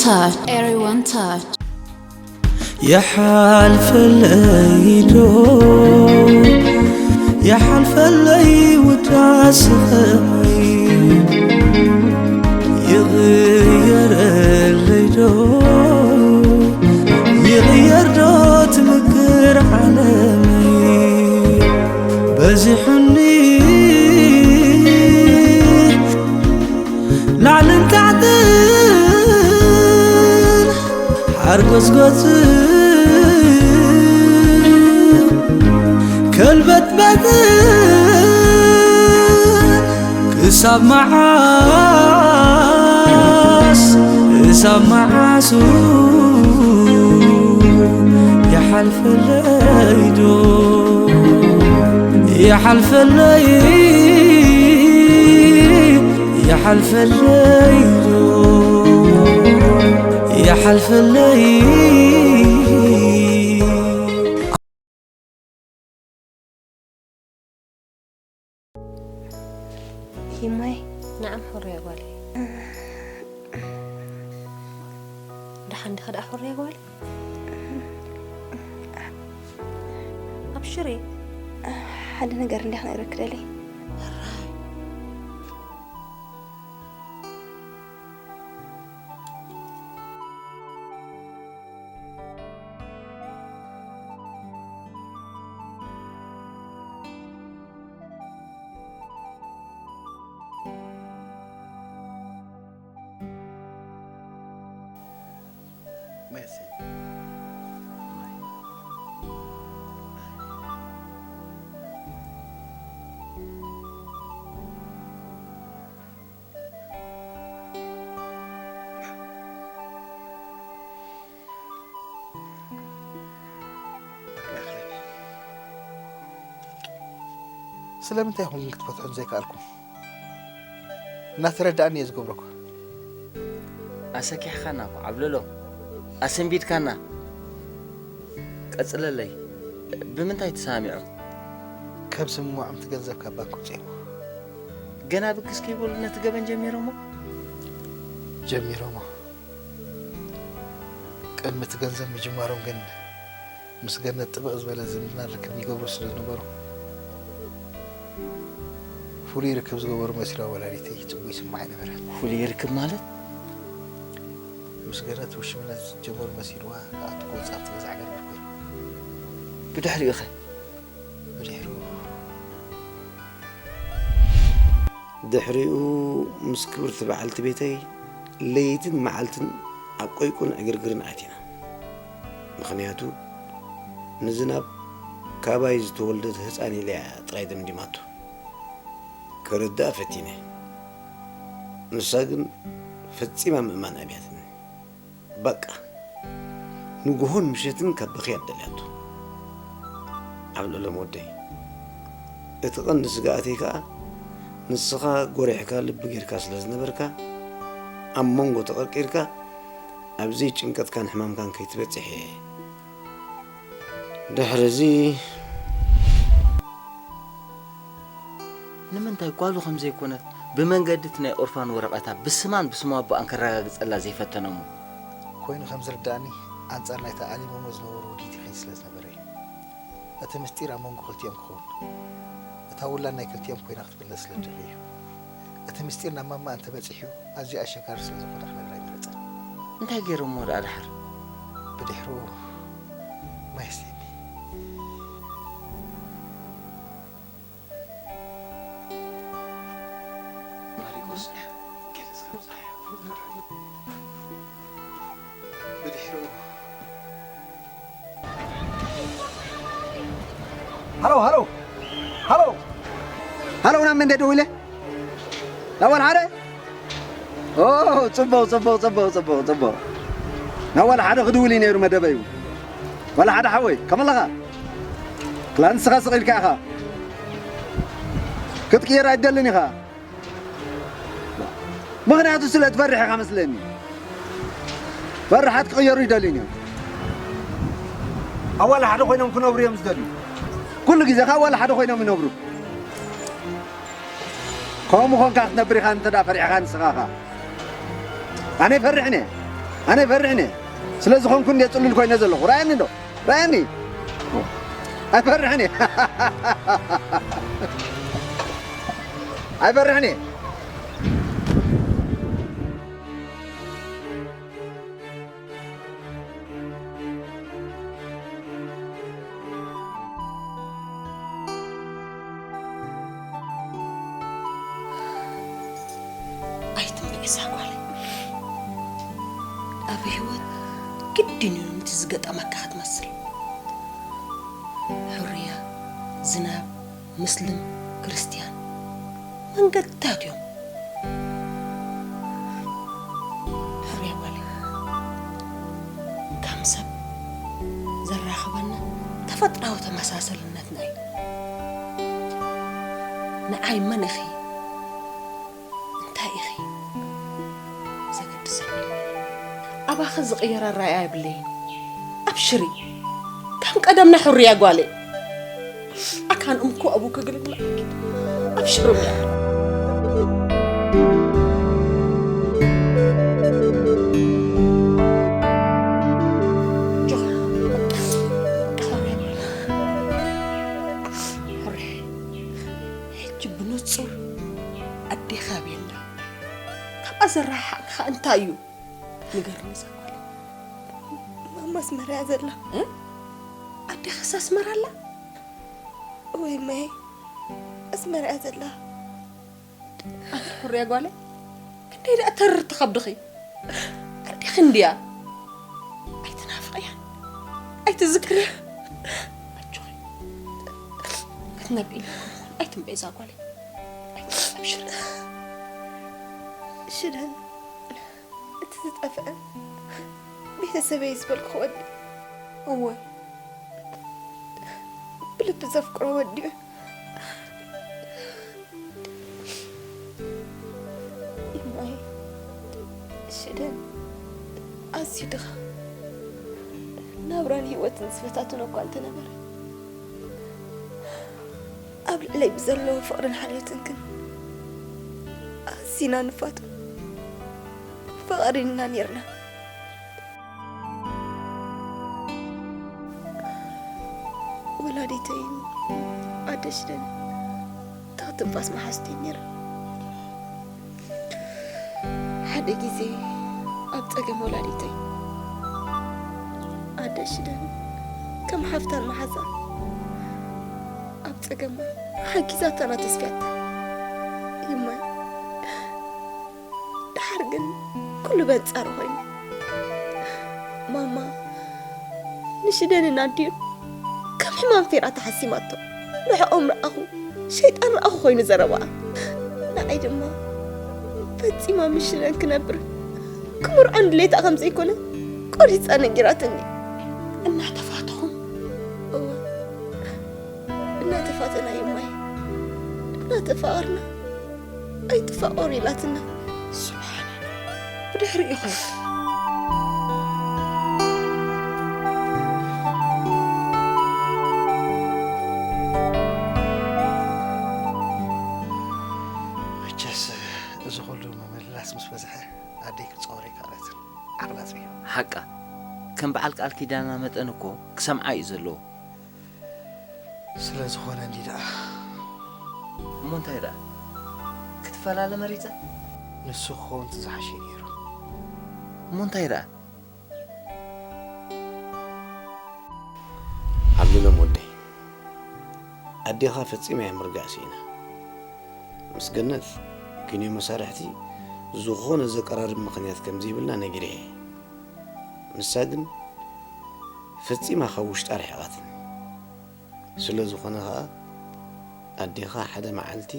Touch. Everyone touch. يحلفلي دو يحلفلي وداس خمي يغير اللي دو يغير دو تمكر عالمي بزحني ላዕልን ታሕትን ሓርጎጽጎጽን ከልበትበትን ክሳብ መዓስ ክሳብ መዓስ ይሓልፈለይ ዶ ይሓልፈለይ ይሓልፈለይ ዶ ይሓልፈለይ ይማይ ንዓም ሕሩያ ጓለይ። ደሓን ዲኺ ደኣ ሕሩያ ጓለይ? ኣብሽሪ። ሓደ ነገር እንዲያ ክነግረኪ ደልየ። ሕራይ። ስለምንታይ ኢኹም ግን ክትፈትሑኒ ዘይከኣልኩም? እናተረዳእኒ እየ ዝገብሮ እኮ። ኣሰኪሕካና እኮ ዓብለሎ፣ ኣሰንቢድካና። ቀጽለለይ፣ ብምንታይ ተሰማሚዖም? ከም ስምምዖም እቲ ገንዘብ ካብ ባንክ ኣውጺኦሞ። ገና ብግስ ከይበሉ ነቲ ገበን ጀሚሮሞ? ጀሚሮሞ። ቅድሚ እቲ ገንዘብ ምጅማሮም ግን ምስ ገነት ጥብቕ ዝበለ ዝምድና ርክብ ይገብሩ ስለ ዝነበሩ፣ ፍሉይ ርክብ ዝገበሩ መሲልዋ ወላዲተይ ጽቡቕ ይስምዓ ኣይነበረን። ፍሉይ ርክብ ማለት? ምስ ገነት ውሽምነት ዝጀመሩ መሲልዋ ክኣቱ ክወጽእ ኣብቲ ገዛ ዕገርግር ኮይኑ። ብድሕሪኡኸ? ብድሕሩ ድሕሪኡ ምስ ክብርቲ በዓልቲ ቤተይ ለይትን መዓልትን ኣብ ቆይቁን ዕግርግርን ኣቲና። ምኽንያቱ ንዝናብ ካባይ ዝተወልደት ህፃን ኢላ እያ ጥራይ ደምዲማቶ። ከረድኣ ፈቲነ። ንሳ ግን ፈጺማ ምእማን ኣብያትኒ። በቃ ንግሆን ምሸትን ካብ በኽያ ደልያቶ። ዓብለሎም ወደይ፣ እቲ ቀንዲ ስግኣተይ ከኣ ንስኻ ጎሪሕካ ልቢ ጌርካ ስለ ዝነበርካ ኣብ መንጎ ተቐርቂርካ ኣብ ዘይጭንቀትካን ሕማምካን ከይትበጽሕ እየ። ድሕሪ እዚ ንምንታይ ጓሉ ከም ዘይኮነት ብመንገዲ እቲ ናይ ኦርፋን ወረቐታ ብስማን ብስም ኣቦኣን ከረጋግጸላ ዘይፈተነ እሞ? ኮይኑ ከም ዝርድኣኒ ኣንጻር ናይታ ኣሊሞሞ ዝነበሩ ውዲት ይኸይድ ስለ ዝነበረ እዩ። እቲ ምስጢር ኣብ መንጎ ክልቲኦም ክኸውን፣ እታ ውላድ ናይ ክልቲኦም ኮይና ክትምለስ ስለ ዝደለየ እዩ። እቲ ምስጢር ናብ ማማ እንተበጺሑ ኣዝዩ ኣሸጋሪ ስለ ዝኾነ ክነግራ ኣይመረጸን። እንታይ ገይሮሞ ደኣ ደሓር? ብድሕሩ ማይ ስቲኒ። ማሪቆስ ገለ ዝገብዛዮ ብድሕሩ ሃሎ ሃሎ ሃሎ ሃሎ ናብ መን ደደው ኢለ ናብ ወልሓደ ኦ ጽቡቕ ጽቡቕ ጽቡቕ ጽቡቕ ጽቡቕ ናብ ወልሓደ ክድውል እዩ ነይሩ መደበዩ ወልሓደ ሓወይ ከመለኻ ክላ ንስኻ ስቕ ኢልካ ኢኻ ክትቅየር ኣይትደልን ኢኻ ምኽንያቱ ስለ ትፈርሕ ኢኻ መስለኒ ፈርሓት ክቕየሩ ይደልዩን እዮም ኣዋላ ሓደ ኮይኖም ክነብሩ እዮም ዝደልዩ ኩሉ ግዜ ኸ ኣዋላ ሓደ ኮይኖም ይነብሩ ከምኡ ኾንካ ክትነብር ኢኻ እንተ ፈሪሕኻ ንስኻ ኸ ኣነ ይፈርሕን እየ ኣነ ይፈርሕን እየ። ስለ ዝኾንኩ እንድየ ጽሉል ኮይነ ዘለኹ። ርኣየኒ ዶ? ርኣየኒ። ኣይፈርሕን እየ። ኣይፈርሕን እየ። ኣይትንብዒ እዛ ጓለይ። ኣብ ህይወት ግድን እዩ ነቲ ዝገጠመካ ክትመስል። ሕርያ፣ ዝናብ፣ ምስልም፣ ክርስትያን መንገድታት እዮም። ሕርያ ጓለይ፣ ከም ሰብ ዘራኽበና ተፈጥራዊ ተመሳሰልነትና እዩ። ንዓይ መን ኢኺ? እንታይ ኢኺ? ዘገድሰኒ። ኣባኺ ዝቕየር ኣራእያ የብለይን። ኣብሽሪ። ከም ቀደምና ሕርያ ጓለይ። ኣካን እንኮ ኣቡኪ ግልግል። ኣብሽሪ እምበር። ጆ። ሕርያ። ሕጂ ብንጹር ኣዴኻ ኣብየላ። ካብኣ ዘረሓሓቕካ እንታይ እዩ? ንገርኒ እዛ ጓለይ። ማማ ኣስመራ እያ ዘላ። እ? ኣዴኻስ ኣስመራ ኣላ? ወይ ማይ፣ ኣስመራ እያ ዘላ። ኣንቲ ሕርያ ጓለይ፣ ክንደይ ደኣ ተርር ትኸብድኺ። ኣዴኺ እንድያ። ኣይትናፍቕያ፣ ኣይትዝክርያ። ኣጆኺ፣ ክትነብዒ ኢልኩም ኣይትንብዒ እዛ ጓለይ። ኣይትንብዒ፣ ኣብሽሪ። ሽደን፣ እቲ ዝጠፍአ ቤተሰበይ ዝበልኩ ወዲ። እወ። ብልቢ ዘፍቅሮ ወዲ እዩ። እማይ፣ ሽደን ኣዝዩ ድኻ ናብራን ህይወትን ዝፈታተኖ እኳ እንተነበረ፣ ኣብ ልዕለይ ብዘለዎ ፍቕርን ሓልዮትን ግን ኣዚና ንፋቶ ፈቓሪንና ኔርና። ወላዲተይን ኣደ ሽደን ትኽ ትንፋስ መሓዝተይ ነይረን። ሓደ ግዜ ኣብ ጸገም ወላዲተይ ኣደ ሽደን ከም ሓፍታን መሓዛን ኣብ ጸገማ ሓጊዛታን ኣተስፍያታን። ይማይ ደሓር ግን ኩሉ በንጻሩ ኮይኑ። ማማ ንሽደንን ኣዲኡን ከም ሕማም ፌራ ተሓሲማቶ። ንዕኦም ረኣኹ፣ ሸይጣን ረኣኹ ኮይኑ ዘረባኣ። ንዓይ ድማ ፈጺማ ምስ ሽደን ክነብር ክምርዖን ድሌታ ከም ዘይኮነ ቆሪጻ ነጊራትኒ። እናተፋተኹም? እወ፣ እናተፋተና ይማይ፣ እናተፋቐርና ኣይትፋቐሩ ኢላትና። ስብሓን፣ ብድሕሪኡ ኸ? መቸስ፣ እዚ ኹሉ ምምልላስ ምስ በዝሐ ኣደይ ክትጸወር ኣይከኣለትን። ዓቕላ ጽዮ። ሓቃ። ከም በዓል ቃል ኪዳና መጠን እኮ ክሰምዓ እዩ ዘለዎ። ስለ ዝኾነ እንዲ ደኣ። እሞ እንታይ ደኣ? ክትፈላለ መሪጸ? ንሱ ክኸውን እቲ ዝሓሸ ነይሩ። እሞ እንታይ ደኣ? ዓብዱሎም ወደይ፣ ኣዴኻ ፈጺማ እያ ምርጋእ ስኢና። ምስ ገነት ክንዮ መሳርሕቲ ዝኾነ ዘቀራርብ ምኽንያት ከም ዘይብልና ነጊረያ እየ። ንሳ ግን ፈጺማ ካብ ውሽጣ ርሒቓትኒ። ስለ ዝኾነ ኸኣ ኣዴኻ ሓደ መዓልቲ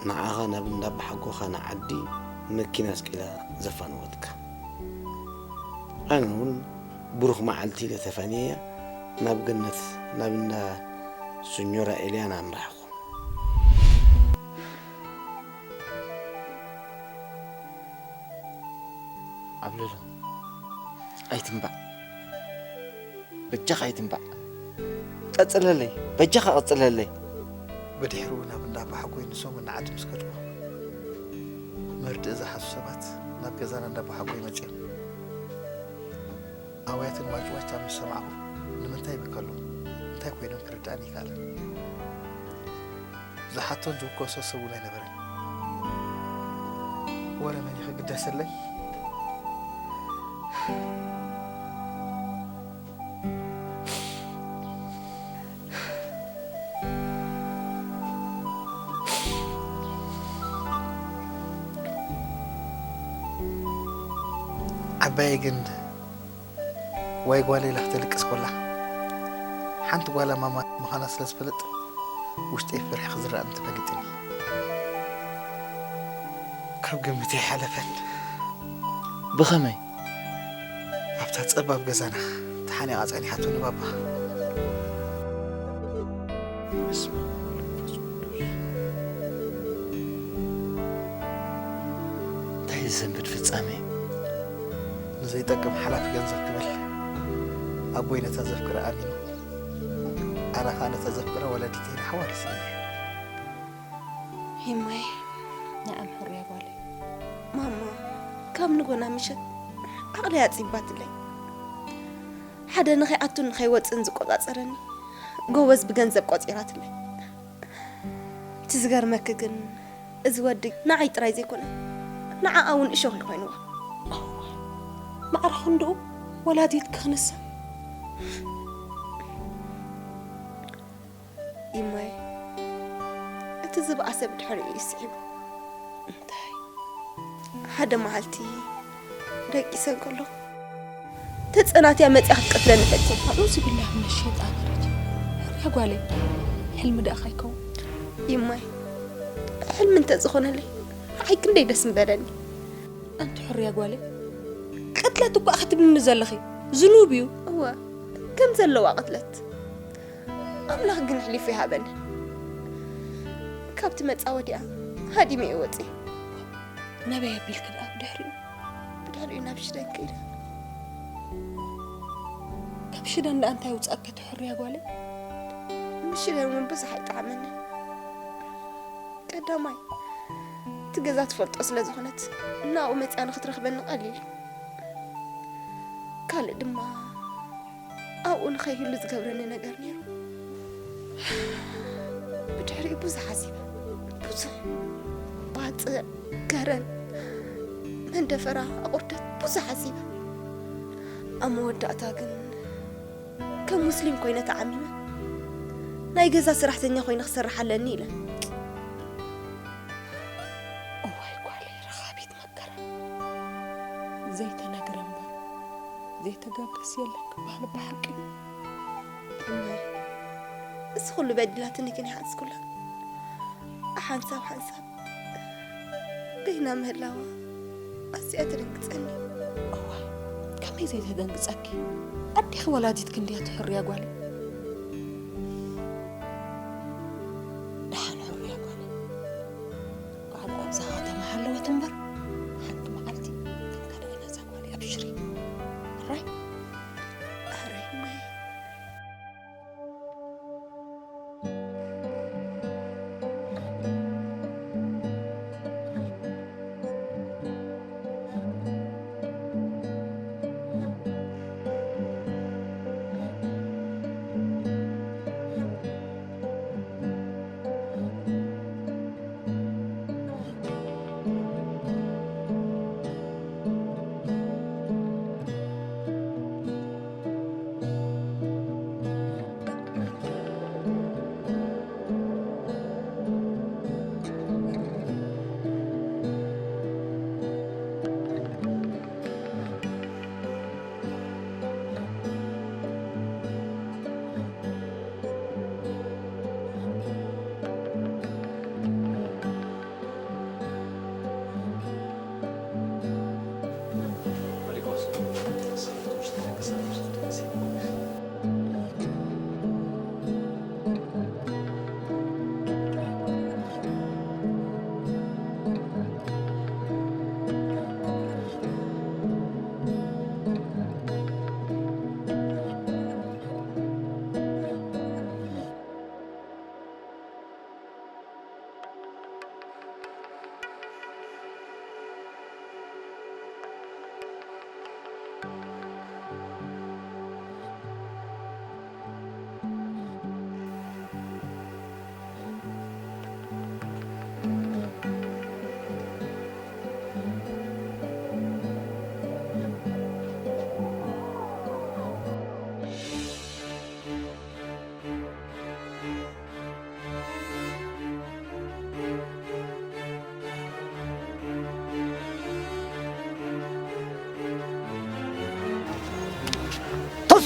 ንዓኻ ናብ እንዳ ኣባሓጎኻ ንዓዲ መኪና ኣስቂላ ዘፋነወትካ። ኣነ እውን ብሩኽ መዓልቲ ኢለ ተፋንየያ ናብ ገነት፣ ናብ እንዳ ስኞራ ኤልያና ኣምራሕኹ። ዓብለሎ፣ ኣይትንባዕ። በጃኻ ኣይትንባዕ። ቀጽለለይ፣ በጃኻ ቀጽለለይ። ብድሕሪኡ ናብ እንዳ ኣባሓጎይ ንሰሙን ንዓዲ ምስ ከድኩ፣ መርድእ ዝሓዙ ሰባት ናብ ገዛና እንዳባሓጎ ይመጽእ። ኣውያትን ዋጭዋጫ ምስ ሰማዕኩ ንምንታይ ብከሉ እንታይ ኮይኖም ክርዳእኒ ይከኣለን። ዝሓቶን ዝውከሶ ሰብ እውን ኣይነበረን። ወረ መን እዩ ክግደሰለይ? ዓባየ ግን ወይ ጓል ኢላ ክተልቅስ ኮላ ሓንቲ ጓላ ማማ ምዃና ስለ ዝፈልጥ ውሽጠይ ፍርሒ ክዝራእኒ ተፈሊጥኒ። ካብ ግምት ይሓለፈን። ብኸመይ? ኣብታ ጸባብ ገዛና ተሓኒቓ ጸኒሓቶ ንባባ። በስመ ኣብ ወወልድ ወመንፈስ ቅዱስ። እንታይ ዝሰንብድ ፍጻሜ? ንዘይጠቅም ሓላፊ ገንዘብ ክብል ኣቦይ ነታ ዘፍቅራ ኣሚኑ፣ ኣነ ኸኣ ነታ ዘፍቅራ ወላዲተይ ንሓዋሩ ስኢነ። ሂማይ፣ ንዓም ሕርያ ጓለይ። ማማ፣ ካብ ንጎና ምሸት ዓቕለይ ኣጺባትለይ። ሓደ ንኸይኣቱን ንኸይወጽእን ዝቆጻጸረኒ ጎበዝ ብገንዘብ ቆጺራትለይ። እቲ ዝገርመኪ ግን እዚ ወዲ ንዓይ ጥራይ ዘይኮነ ንዓኣ እውን እሾኽ እዩ ኮይንዋ። ማዕረ ክንድኡ ወላዲት ክኽንሳ። ይማየ፣ እቲ ዝበኣሰ ብድሕሪኡ እዩ ስዒቡ። እንታይ? ሓደ መዓልቲ ደቂሰ እንከለኹ ተጸናትያ መጺኣ ክትቀትለኒ ፈቲና። ኣዑዙ ቢላህ ምነ ሸይጣን ረጂም። ሕርያ ጓለይ፣ ሕልሚ ደኣ ካይከውን? ይማየ፣ ሕልሚ እንተዝኾነለይ ንዓይ ክንደይ ደስ ምበለኒ። ኣንቲ ሕርያ ጓለይ፣ ቅትለት እኳ ክትብልኒ ዘለኺ ዝኑብ እዩ። እወ፣ ከም ዘለዋ ቅትለት። ኣምላኽ ግን ኣሕሊፉ ይሃበኒ። ካብቲ መጻወድያ ሃዲመ እየ ወጺኤ። ናበይ ኣቢልኪ ደኣ ብድሕሪኡ? ብድሕሪኡ ናብ ሽደን ከይደ። ካብ ሽደን ደኣ እንታይ ውጻእኪ እቲ ሕርያ ጓለይ? ምስ ሽደን እውን ብዙሕ ኣይጠዓመንን። ቀዳማይ እቲ ገዛ ትፈልጦ ስለ ዝኾነት ናብኡ መጺኣ ንኽትረኽበኒ ቀሊል እዩ። ካልእ ድማ ኣብኡ ንኸይህሉ ዝገብረኒ ነገር ነይሩ። ብድሕሪኡ ብዙሕ ሓሲበ፣ ብዙሕ። ባጽዕ፣ ከረን፣ መንደፈራ፣ ኣቑርደት ብዙሕ ሓሲበ። ኣብ መወዳእታ ግን ከም ሙስሊም ኮይነ ተዓሚመ ናይ ገዛ ሰራሕተኛ ኮይነ ክሰርሕ ኣለኒ ኢለ። እዋይ ጓለይ ረኻቢት መከራ፣ ዘይተነግረ እምበር ዘይተገብረስ የለን ክበሃል ብሓቂ። እማይ፣ እዚ ኩሉ በዲላትኒ ግን ይሓዝኩላ። ሓንሳብ ሓንሳብ በይና ምህላዋ ኣዝያ ተደንግጸኒ። እዋይ፣ ከመይ ዘይተደንግጸኪ? ኣዴኺ ወላዲትኪ እንድያ ትሕርያ ጓለይ። ደሓን ሕርያ ጓለይ። እንኳዕ ደኣ ኣብዛ ከተማ ሃለወት እምበር፣ ሓንቲ መዓልቲ ክንከዳ ኢና እዛ ጓለይ። ኣብሽሪ። ሕራይ? ሕራይ እማይ።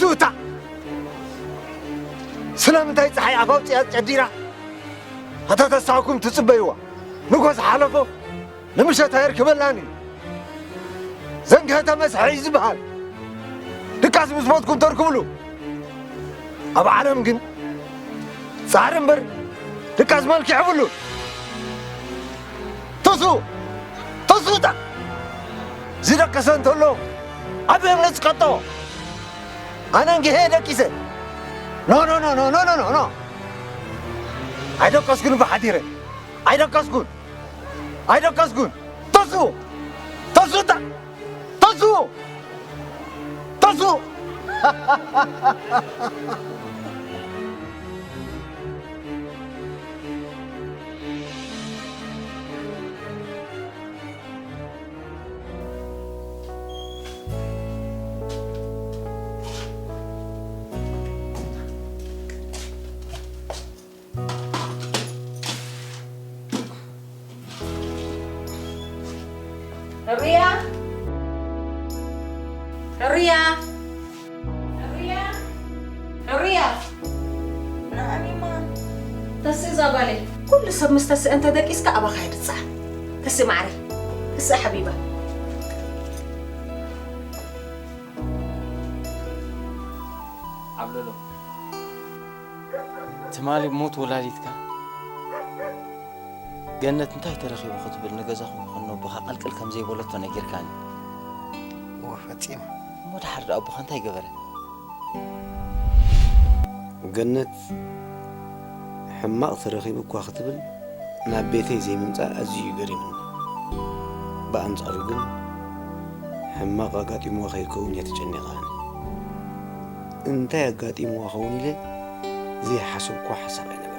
ሱታ! ስለምንታይ ጸሓይ ኣፋውጽያ ጨዲራ? ኣታ ተስፋኩም ትጽበይዋ። ንጎ ዝሓለፎ ንምሸት ኣየርክበላን እዩ። ዘንግሀተ መስሐ እዩ ዝበሃል። ድቃስ ምስ ሞትኩም ተርክብሉ። ኣብ ዓለም ግን ጻዕሪ እምበር ድቃስ መልክዕ የብሉን። ተስኡ! ተስኡ እታ! ዝደቀሰ እንተሎ ኣብ እምነት ዝቀጦ። ኣነ እንግሄ ደቂሰ። ኖ፣ ኖ፣ ኖ። ኣይደቀስኩን ብሓዲረ። ኣይደቀስኩን። ኣይደቀስኩን። ተስኡ! ተስኡ እታ! ተስኡ! ተስኡ! ሕሩያ! ሕሩያ! ሕሩያ! ሕሩያ! ንዓሚማ! ተስእ እዛ ጓለይ። ኩሉ ሰብ ምስ ተስእ እንተ ደቂስካ ኣባኻ ይድጻዕ። ተስእ ማዕረይ። ተስእ ሓቢባ። ዓብለሎ። ትማሊ ሞት ወላዲትካ ገነት እንታይ ተረኺቡ ክትብል ንገዛኹም ይኹን ነቦኻ ቀልቅል ከም ዘይበለቶ ነጊርካኒ። እወ፣ ፈጺማ። እሞ ደሓር ደኣ ኣቦኻ እንታይ ገበረ? ገነት ሕማቕ ተረኺቡ እኳ ክትብል ናብ ቤተይ ዘይምምጻእ ኣዝዩ እዩ ገሪሙኒ። ብኣንጻሩ ግን ሕማቕ ኣጋጢምዋ ከይከውን እየ ተጨኒቐ ኣነ። እንታይ ኣጋጢምዋ ኸውን ኢለ ዘይሓሰብኩዋ ሓሳብ ኣይነበረን።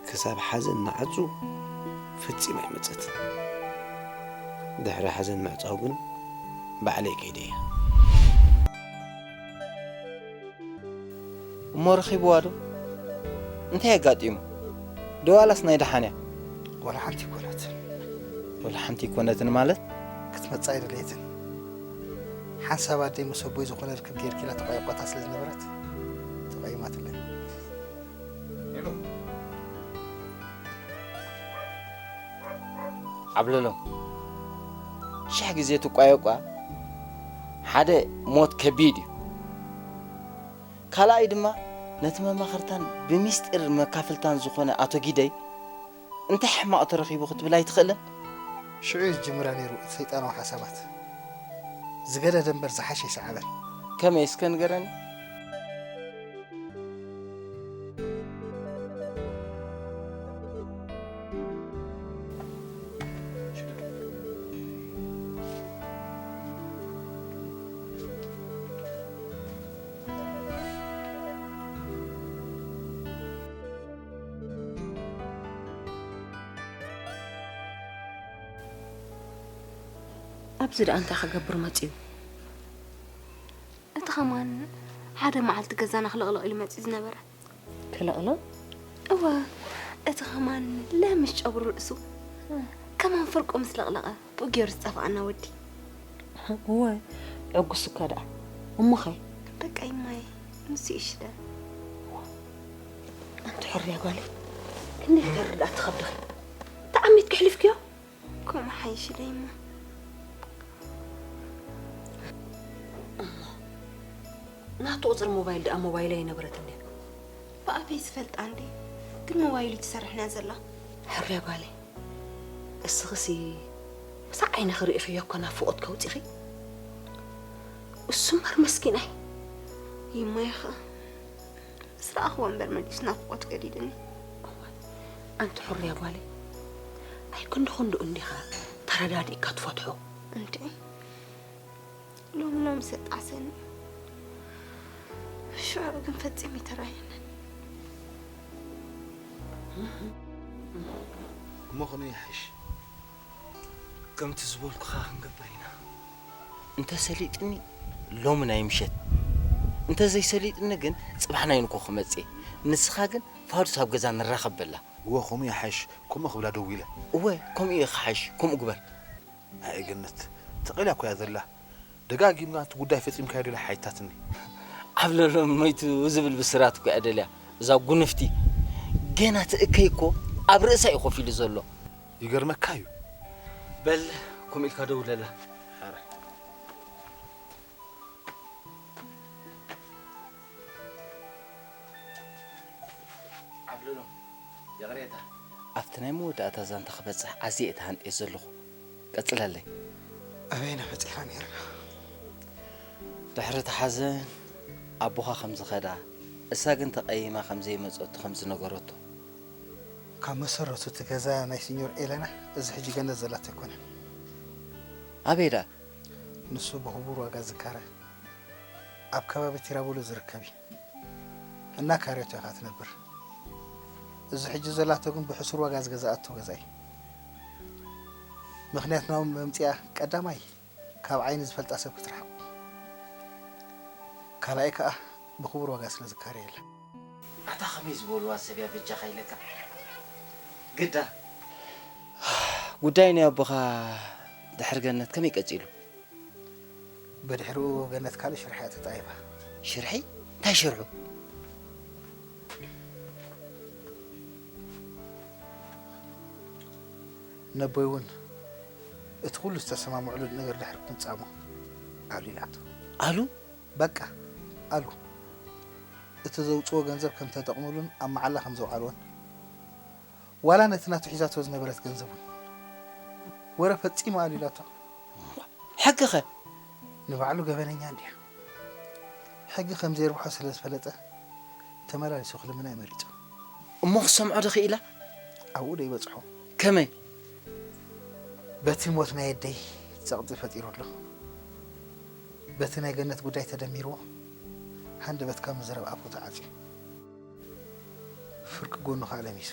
ክሳብ ሓዘን ንዓጹ ፈጺማ ኣይመጸትን። ድሕሪ ሓዘን ምዕጻው ግን ባዕለይ ከይደ እየ። እሞ ረኺብዋ ዶ? እንታይ ኣጋጢሙ? ዶ ዋላስ ናይ ደሓን እያ? ዋላ ሓንቲ ኣይኮነትን። ዋላ ሓንቲ ኣይኮነትን ማለት? ክትመጽእ ኣይደለየትን። ሓንሳብ ኣደይ ምስ ኣቦይ ዝኾነ ርክብ ጌርኪ ኢላ ተቋይቋታ ስለ ዝነበረት ተቐይማትለይ። ዓብለሎም፣ ሽሕ ግዜ ትቋየቋ፣ ሓደ ሞት ከቢድ እዩ። ካልኣይ ድማ ነቲ መማኽርታን ብሚስጢር መካፍልታን ዝኾነ ኣቶ ጊደይ እንታይ ሕማቕ ተረኺቡ ክትብል ኣይትኽእልን? ሽዑ እዩ ዝጅምራ ነይሩ እቲ ሰይጣናዊ ሓሳባት። ዝገደደ እምበር ዝሓሸ ይሰዓበን። ከመይ እስከ ንገረኒ? ኣብዚ ደኣ እንታይ ክገብር መጺኡ? እቲ ኸማን ሓደ መዓልቲ ገዛና ክልቕልቕ ኢሉ መጺኡ ዝነበረ። ክልቕልቕ? እወ፣ እቲ ኸማን ለምሽ ጨጉሩ ርእሱ ከማን ፍርቁ ምስ ለቕለቐ ብኡ ገይሩ ዝጠፍኣና ወዲ። እወ፣ ዕጉስ እኳ ደኣ። እሞኸ? በቃ ይማየ፣ ንሱ ይሽደን። ኣንቲ ሕርያ ጓለይ፣ ክንደይ ክተርድኣ ትኸብድኺ? ተዓሚትኪ ኣሕሊፍክዮ? ከምኡ ሓይሽ ኢለ እሞ። እሞ ናቱ ቁጽሪ ሞባይል ደኣ ሞባይለይ ኣይነበረትን ድያ? ብኣፈይ ዝፈልጣ እንዴ፣ ግን ሞባይሉ ትሰርሕና ዘላ። ሕርያ ጓለይ፣ እስኽሲ ምሳዕ ዓይንኺ ርኢኽዮ እኮ ናፍቖት ከውጺኺ። እሱ እምበር መስኪናይ። ይማይኻ። ምስ ረኣኽዎ እምበር መሊሱ ናፍቖት ገዲድኒ። እዋይ፣ ኣንቲ ሕርያ ጓለይ፣ ኣይ ክንዲ ክንድኡ እንዲኻ ተረዳዲእካ ትፈትሖ። እንዴ፣ ሎሚ ሎሚ ሰጣሰኒ። ሽዑ ግን ፈጺሙ ይተራየንን። እሞ ከመይ ይሓይሽ? ከምቲ ዝበልኩኻ ክንገብር ኢና። እንተ ሰሊጥኒ ሎሚ ናይ ምሸት፣ እንተ ዘይሰሊጥኒ ግን ጽባሕ ናይ ንግሆ ክመጽእ እየ። ንስኻ ግን ፋዱስ ኣብ ገዛ ንራኸብ በላ። እወ፣ ከምኡ ይሓይሽ። ከምኡ ክብላ ደዊለ። እወ፣ ከምኡ እዩ ክሓይሽ። ከምኡ ግበር። ኣይ ገነት፣ ተቐልያ እኮ እያ ዘላ። ደጋጊምካ እቲ ጉዳይ ፈጺምካዮ ዶ ኢላ ሓቲታትኒ። ዓብለሎም ሞይቱ ዝብል ብስራት እኮ እያ ደልያ። እዛ ጉንፍቲ ገና ትእከይ እኮ ኣብ ርእሳ እዩ ኮፍ ኢሉ ዘሎ። ይገርመካ እዩ። በል፣ ከምኡ ኢልካ ደውለላ። ሓራይ። ዓብለሎም፣ ይቕሬታ። ኣብቲ ናይ መወዳእታ ዛንታ ክበጽሕ ኣዝየ እየ ተሃንጥየ ዘለኹ። ቀጽለለይ። ኣበይና በጺሕና ነይርና? ድሕሪ እቲ ሓዘን ኣቦኻ ከም ዝኸዳ፣ እሳ ግን ተቐይማ ከም ዘይመጸቱ ከም ዝነገረቶ። ካብ መሰረቱ እቲ ገዛ ናይ ሲኞር ኤለና እዚ ሕጂ ገነት ዘላቶ ኣይኮነን። ኣበይ ደኣ? ንሱ ብኽቡር ዋጋ ዝካረ ኣብ ከባቢ ቲራቦሎ ዝርከብ እዩ። እናካረየቶ ኢኻ ትነብር። እዚ ሕጂ ዘላቶ ግን ብሕሱር ዋጋ ዝገዛኣቶ ገዛ እዩ። ምኽንያት ናብ መምጽኣ ቀዳማይ ካብ ዓይኒ ዝፈልጣ ሰብ ክትርሕቕ፣ ካልኣይ ከኣ ብኽቡር ዋጋ ስለ ዝካረየላ። ኣታ ከመይ ዝበልዋ ሰብ እያ በጃኻ ኢለካ? ግዳ። ጉዳይ ናይ ኣቦኻ ድሕሪ ገነት ከመይ ቀጺሉ? ብድሕሪኡ ገነት ካልእ ሽርሒ እያ ተጣይፋ። ሽርሒ? እንታይ ሽርሑ? ነቦይ እውን እቲ ኩሉ ዝተሰማምዕሉ ነገር ድሕሪ ምፍጻሙ ኣሉ ኢላቶ። ኣሉ? በቃ፣ ኣሉ። እቲ ዘውጽኦ ገንዘብ ከም ተጠቕምሉን ኣብ መዓላ ከም ዘውዓልዎን፣ ዋላ ነቲ ናቱ ሒዛቶ ዝነበረት ገንዘብ እውን። ወረ ፈጺሙ ኣሉ ኢላቶ። ሕጊ ኸ? ንባዕሉ ገበነኛ እንድያ። ሕጊ ከም ዘየርብሖ ስለ ዝፈለጠ፣ ተመላሊሱ ክልምና እዩ መሪጹ። እሞ ክሰምዖ ዶ ክኢላ? ኣብኡ ዶ ይበጽሖ? ከመይ? በቲ ሞት ናይ ኣደይ ጸቕጢ ፈጢሩ ኣሎ። በቲ ናይ ገነት ጉዳይ ተደሚርዎ፣ ሃንደበት ካብ ምዝራብ ኣፉ ተዓጽዩ። ፍርቂ ጎኑ ከኣ ለሚሱ።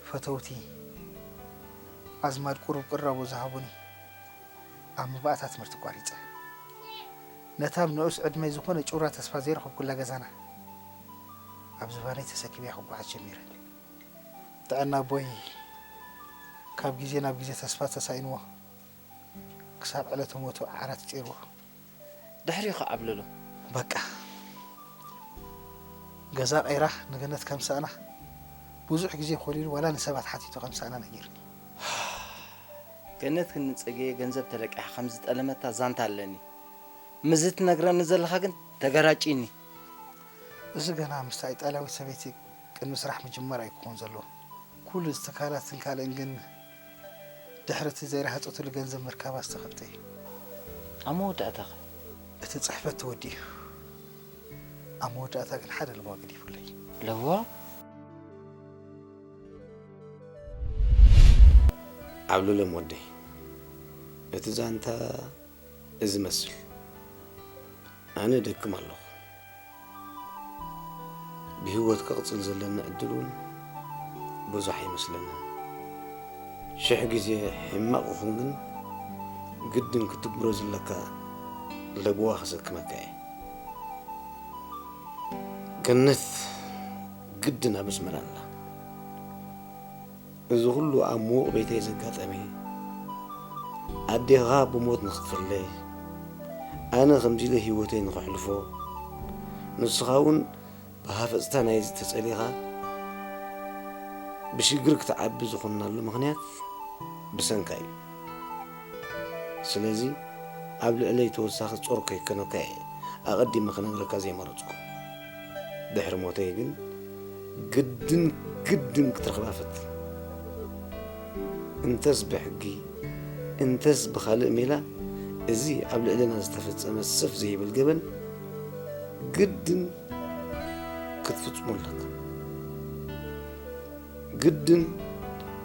ፈተውቲ፣ ኣዝማድ ቁሩብ ቅራቦ ዝሃቡኒ፣ ኣብ መባእታ ትምህርቲ ቋሪጸ። ነታ ኣብ ንኡስ ዕድመይ ዝኾነ ጩራ ተስፋ ዘይረኸብኩላ ገዛና፣ ኣብ ዝባነይ ተሰኪመያ ክጓዓዝ ጀሚረ። ጥዕና ኣቦይ ካብ ግዜ ናብ ግዜ ተስፋ ተሳኢንዎ፣ ክሳብ ዕለተ ሞቱ ዓራት ጸይርዎ። ድሕሪኡ ኸዓ ዓብለሎ። በቃ። ገዛ ቀይራ ንገነት ከም ዝሰኣና ብዙሕ ግዜ ኮሊሉ ዋላ ንሰባት ሓቲቱ ከም ዝሰኣና ነጊርኒ። ገነት ግን ንጸገየ ገንዘብ ተለቂሓ ከም ዝጠለመታ ዛንታ ኣለኒ። ምስዚ ትነግረኒ ዘለኻ ግን ተገራጭኒ። እዚ ገና ምስታ ኢጣልያዊት ሰበይቲ ቅድሚ ስራሕ ምጅማር ኣይክኾን ዘለዎ። ኩሉ እዚ ትካላትን ካልእን ግን ድሕሪ እቲ ዘይረሃጸትሉ ገንዘብ ምርካባ ዝተኸብጠ እዩ። ኣብ መወዳእታ ኸ? እቲ ጽሕፈት ተወዲኡ። ኣብ መወዳእታ ግን ሓደ ለዋ ገዲፉለይ። ለዋ? ዓብለሎም ወደይ፣ እቲ ዛንታ እዚ መስል። ኣነ እደክም ኣለኹ። ብህይወት ክቕጽል ዘለኒ ዕድል እውን ብዙሕ ኣይመስለንን። ሽሕ ግዜ ሕማቕ ይኹን ግን፣ ግድን ክትግብሮ ዘለካ ለበዋ ከሰክመካ እየ። ገነት ግድን ኣብ ኣስመራ ኣላ። እዚ ኩሉ ኣብ ምዉቕ ቤተይ ዘጋጠመ፣ ኣዴኻ ብሞት ንኽትፍለ፣ ኣነ ከምዚ ኢለ ህይወተይ ንኽሕልፎ፣ ንስኻ እውን ብሃፈጽታ ናይዚ ተጸሊኻ ብሽግር ክትዓቢ ዝኾንናሉ ምኽንያት ብሰንካ እዩ። ስለዚ ኣብ ልዕለይ ተወሳኺ ጾር ከይከነካ እየ ኣቐዲመ ክነግረካ ዘይመረጽኩ። ድሕሪ ሞተይ ግን ግድን ግድን ክትረኽባ ፈትን። እንተስ ብሕጊ እንተስ ብኻልእ ሜላ እዚ ኣብ ልዕለና ዝተፈጸመ ስፍ ዘይብል ገበን ግድን ክትፍጽሞ ኣለካ። ግድን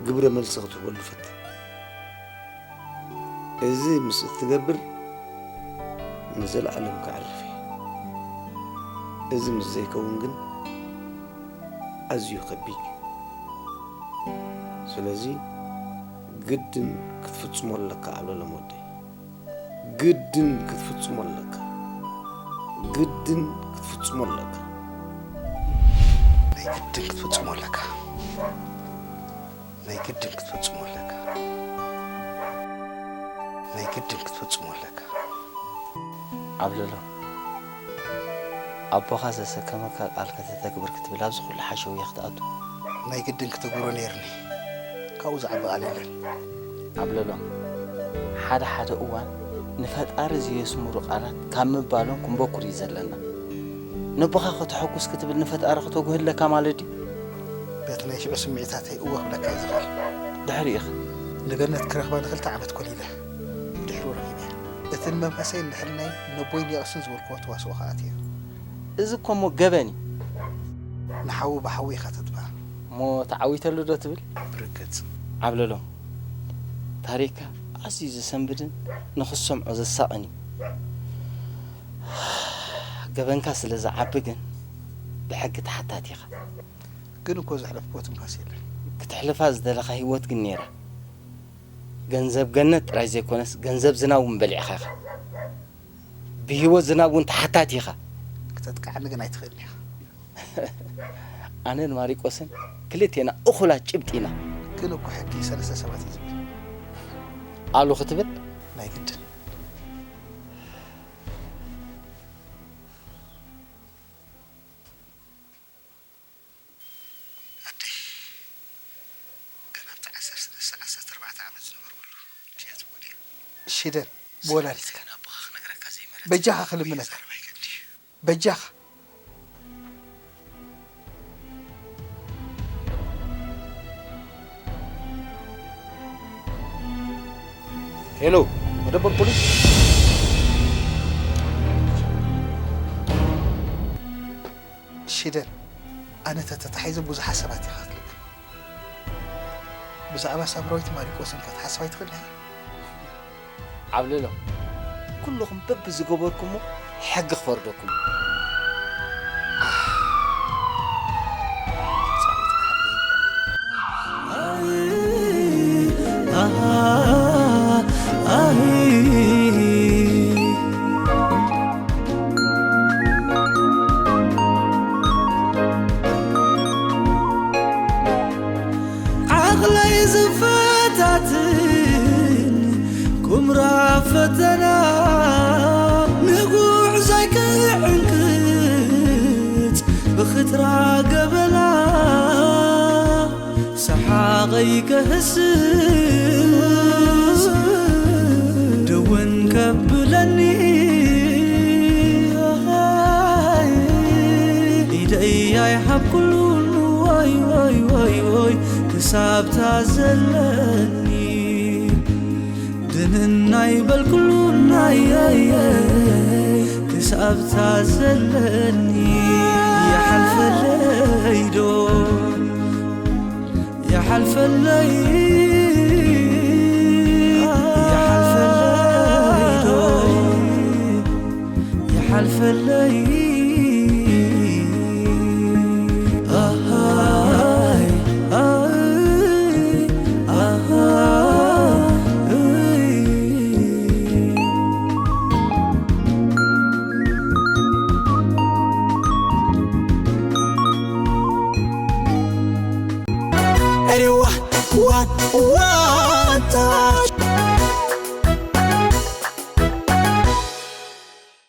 ግብረ መልሲ ክትህበሉ ፈትን። እዚ ምስ እትገብር ንዘለኣለም ከዕርፍ እየ። እዚ ምስ ዘይከውን ግን ኣዝዩ ከቢድ እዩ። ስለዚ ግድን ክትፍጽሞ ኣለካ ዓብለሎም ወደይ። ግድን ክትፍጽሞ ኣለካ። ግድን ክትፍጽሞ ኣለካ። ናይ ግድን ክትፍጽሞ ኣለካ። ናይ ግድን ክትፍጽሞ ኣለካ። ናይ ግድን ክትፍጽሞ ኣለካ። ዓብለሎ፣ ኣቦኻ ዘሰከመካ ቃል ከተተግብር ክትብል ኣብዚ ኩሉ ሓሸውየ ክትኣቱ? ናይ ግድን ክትግብሮ ነይርኒ። ካብኡ ዝዓቢ ቃል የለን። ዓብለሎ፣ ሓደ ሓደ እዋን ንፈጣሪ ዘየስምሩ ቃላት ካብ ምባሎም ክንበኩር እዩ ዘለና። ነቦኻ ከተሐጉስ ክትብል ንፈጣሪ ክተጉህለካ ማለት ድዩ? በቲ ናይ ሽዑ ስምዒታተይ እወ ክብለካ እየ ዝኽእል። ድሕሪኡ ኸ? ንገነት ክረኽባ ንክልተ ዓመት ኮሊለ ብድሕሩ ረኺበያ። እትን መንፈሰይን ንሕልናይን ነቦይን የቕስን ዝበልክዎ ተዋስኦ ከኣትዮ። እዚ እኮ እሞ ገበን እዩ። ንሓዊ ብሓዊ ኢኻ ተጥፍኣ። እሞ ተዓዊተሉ ዶ ትብል? ብርግጽ። ዓብለሎም፣ ታሪክካ ኣዝዩ ዘሰንብድን ንኽትሰምዖ ዘሳቕን እዩ። ገበንካ ስለ ዝዓቢ ግን ብሕጊ ተሓታቲ ኢኻ። ግን እኮ ዘሕለፍክዎ ትንፋስ የለን። ክትሕልፋ ዝደለኻ ህይወት ግን ነይራ። ገንዘብ ገነት ጥራይ ዘይኮነስ ገንዘብ ዝናብ እውን በሊዕኻ ኢኻ። ብህይወት ዝናብ እውን ተሓታቲ ኢኻ። ክተጥቅዓኒ ግን ኣይትኽእልን ኢኻ። ኣነን ማሪቆስን ክልቴና እኹላት ጭብጢ ኢና። ግን እኮ ሕጊ ሰለስተ ሰባት እዩ ዝብል። ኣሉ ክትብል ናይ ግድን። ኣደይ፣ ገና ኣብቲ ዓሰርተ ሰለስተ ዓሰርተ ኣርባዕተ ዓመት ዝነበርኩሉ ድያ ትወድያ? ሽደን፣ ብወላዲትካ። ግን ኣቦኻ ክነግረካ ዘይመረጽ በጃኻ ክልምነካ። ዛረባ ይገድድ እዩ። በጃኻ። ሄሎ፣ መደበር ፖሊስ። ሽደን፣ ኣነ ተተታሒዘ ብዙሓት ሰባት ኢኻ ክትልክም። ብዛዕባ ሳምራዊት ማሪቆስን ከ ትሓስብ ኣይትኽእልን ኢኻ? ዓብለሎ፣ ኩልኹም በብዝገበርኩሞ ሕጊ ክፈርደኩም። ዓቕለይ ዝፈታትን ቁምራ ፈተና፣ ንጉዕዞይ ክዕንቅጽ ብኽትራ ገበና፣ ሰሓቐይ ከህስስ ደወን ከብለኒ፣ ኢደይ ኣይሓብኩሉን፣ ወይ፣ ወይ፣ ወይ፣ ወይ፣ ክሳብ ታዘለኒ። ድንን ኣይበልኩሉን፣ ኣየየ፣ ክሳብ ታዘለኒ። ይሓልፈለይ ዶ፣ ይሓልፈለይ፣ ይሓልፈለይ ዶ፣ ይሓልፈለይ። ኣሃይ፣ ኣይ፣ ኣሃይ። ኤሪዋ